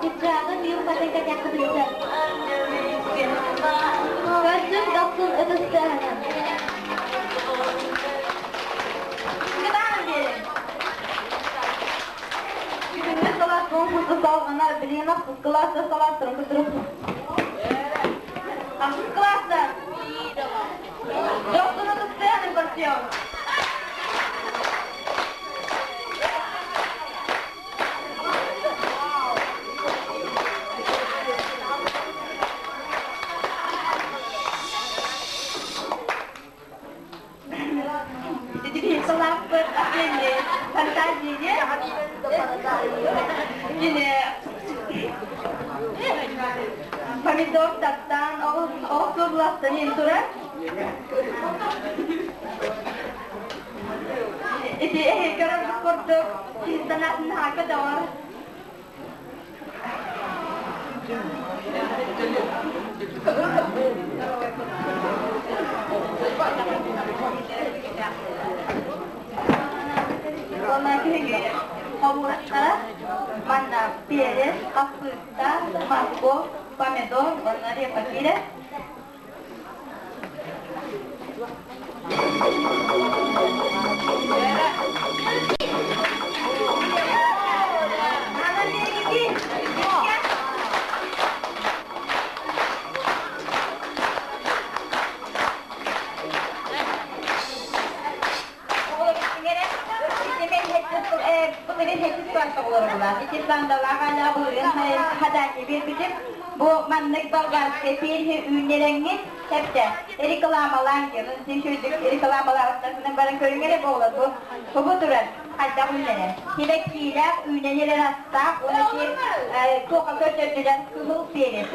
Чыпчаалын юбкатын кэтэххититтэн. Көрсүм дохсун ытыс тыаһынан. Кытаанан биэриҥ. Бүгүҥҥү сылаас конкурсу салҕанар билигин ахсыс кылааста салааттарын кытары Ахсыс кылааста дохсун ытыс тыаһынан көрсүөҕүҥ. Салааппыт фантазия Кини помидор таптаан ол сурластан турар. Ити көрөрбүт курдук киһи санаатын наһаа көтөҕөр. Уонна киһиги хомуураттара манна перец, хаппыыста, морковь, помидор уонна репа киирэр. Бу маннык болгарскай перһи үүннэрэҥҥит тэптэ рекламалаан диэн үчүгдүк рекламалаабыттарынан баран көрүҥ эрэ буолар бу бу турар хайдах үүнэрэ сибэккиилээх үүнэн эрэр астаах уонна туохха көрдөрдүлэр кыһыл перец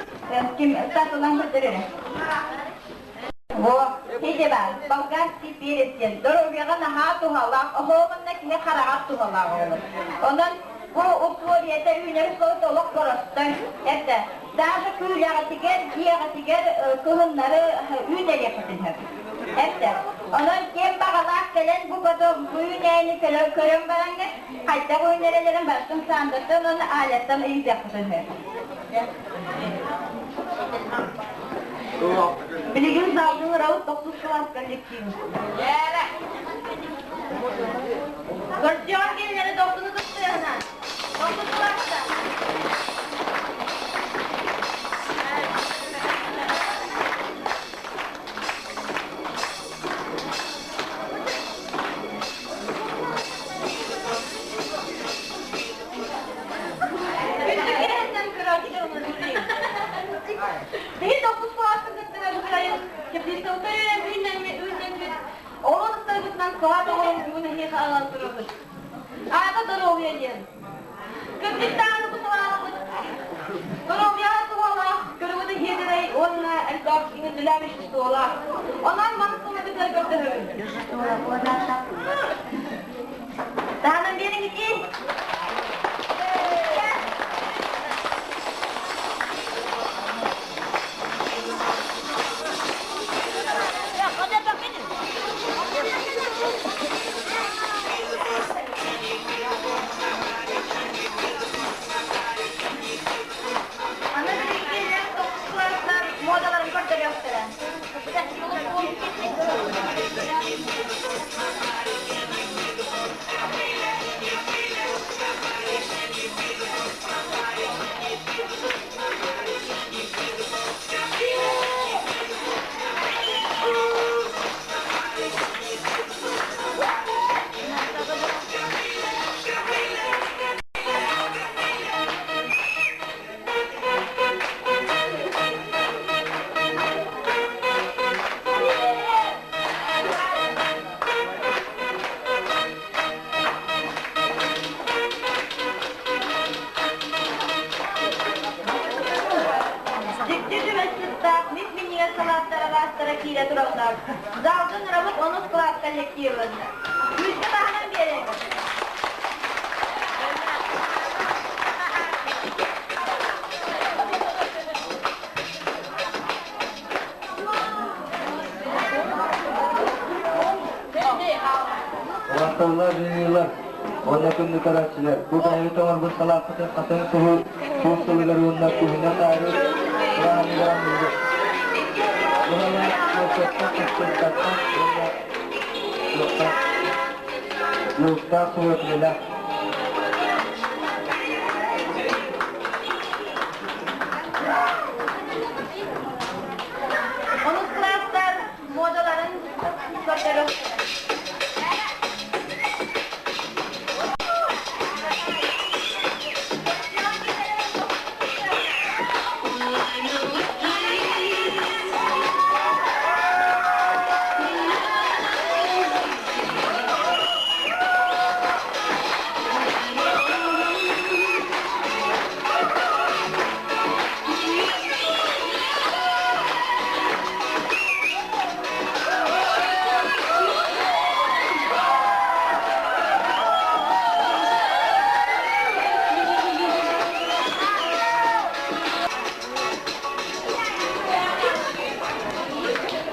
ким сатылан көрдөрөрө Во, ити баар, болгарский перец диэн доруобуйаҕа наһаа туһалаах, оһоҕунна киһи хараҕар туһалаах оҕолор. Онон бу условията үүнэр суол олох боростой. Это даже күүлэҕитигэр, дьиэҕитигэр кыһыннары үүнэриэххитин сөп. Это онон ким баҕалаах кэлэн бу потом бу үүнээни көрөн бараҥҥыт хайдах үүнэрэлэрин барытын Сандаттан уонна Аляттан ыйытыаххытын сөп. Билигин залдын ыраут тохсус кылаас коллектив. Көрсүөҕүн кинилэри дохсуну кыттыаһынан. Тохсус кылааста. Биһи тохсус кылааспын кытта быһайын теплицалта үүннэммит оҕо тустарбытынан саҕа тоҕорон бүгүн эһиэхэ аҕалан турабыт. Аата доруобуйа диэн. Кырдьык даҕаны бу салаалабыт доруобуйаҕа туһалаах, көрүҥүтэ иһиэдэрэй уонна элбэх иҥэрдилээх веществолаах. Онон маны сылабытыгар көрдөһөбүн. Таһынан биэриҥитии. Аны билигин тохсус кылаастар муодаларын көрдөрүөхтэрэ. Дьикти түбэспиттээх мип-минньигэс салааттара араастара киирэ тураллар. Залга ыҥырабыт онус кылаас коллективын. Күүскэ таһынан биэриҥ. Улааталлар, дьиҥилэр. Уонна күндү көрөөччүлэр, бу бэйэбит оҥорбут салааппытын хатыҥ туһу туус сылыгар уонна күһүнэ-сааһы бырааһынньыгар аныыбыт. Бу салаат моркуоптан, хаппыыстаттан уонна луктан лууктаах сүбүөкүлэлээх. Онус кылаастар муодаларын көрдөрүөхтэрэ.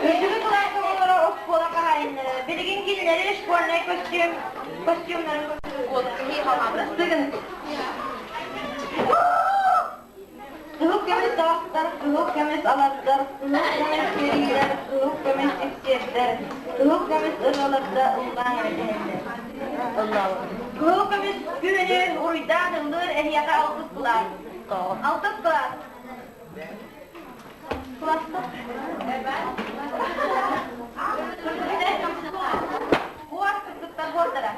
Үрдүкү кылаас оҕолоро оскуола хаһаайыннара. Билигин кинилэри школьнай костюм, костюмнарын көрсүгүн. Кыһыл көмүс таастар, кыһыл көмүс алардар, кыһыл көмүс кэриилэр, кыһыл көмүс ипсиэрдэр, кыһыл көмүс ырыаларда ыллаан эбэтэһэллэр. Кыһыл көмүс күһүнү уруйдаан ыллыыр эһиэхэ алтыс кылаас. Алтыс кылаас. Кылааста. Буор кыргыттар буордара.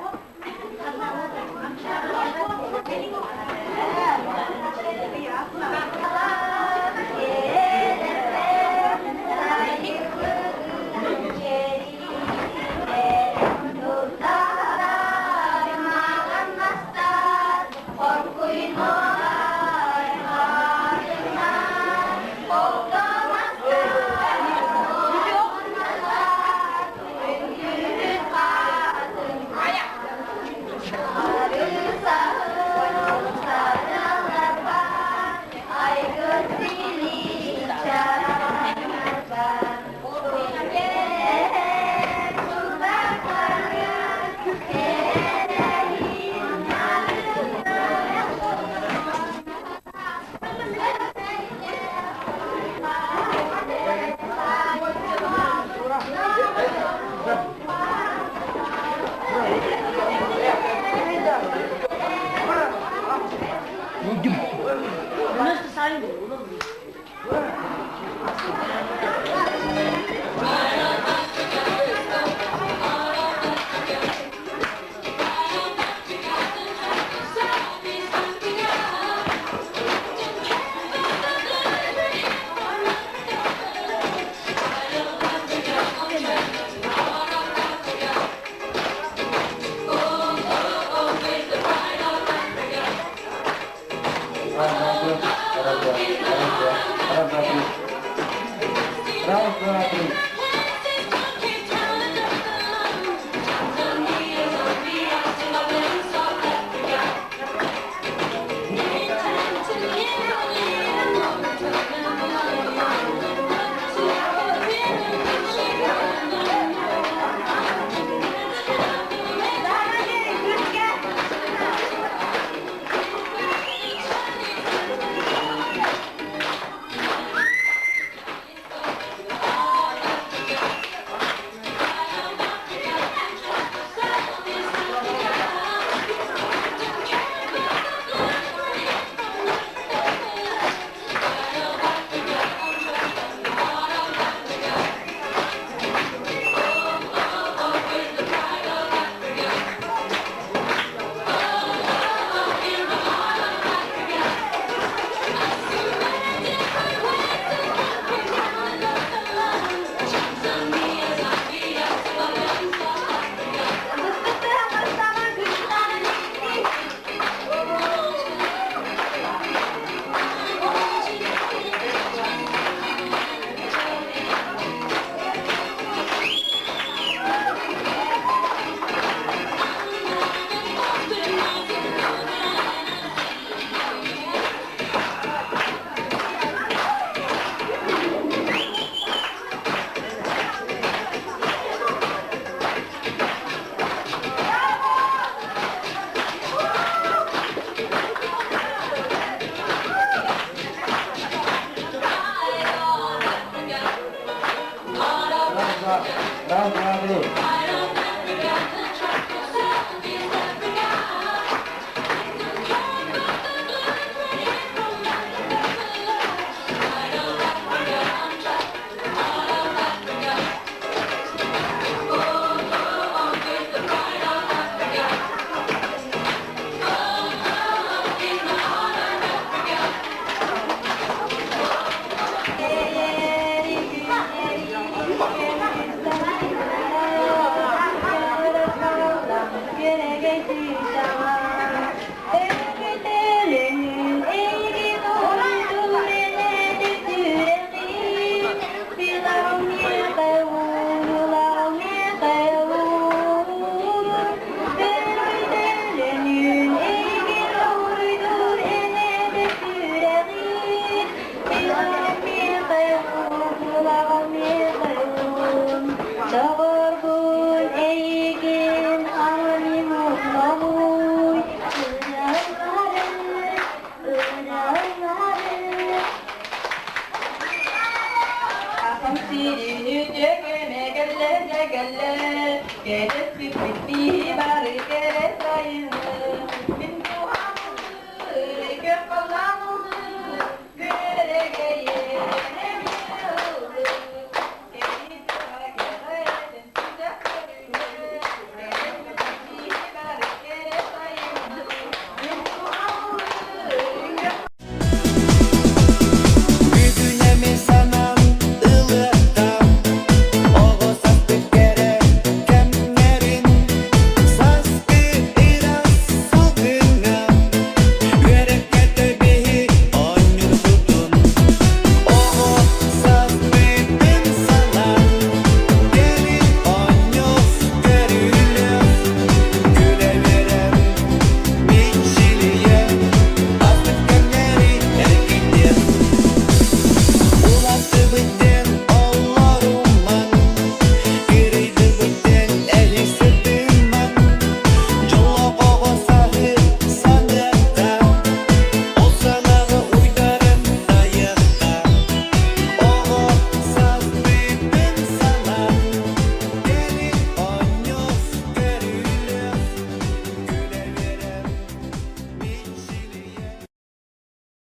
Аһаҕас Доҕорбун эйигин аанын умнабый, ырыалары, ырыалары. Ахым сирин үтүөкэмэ кэллэ дьэ кэллэ, кэтэспиппит бары кэрэ сайыны.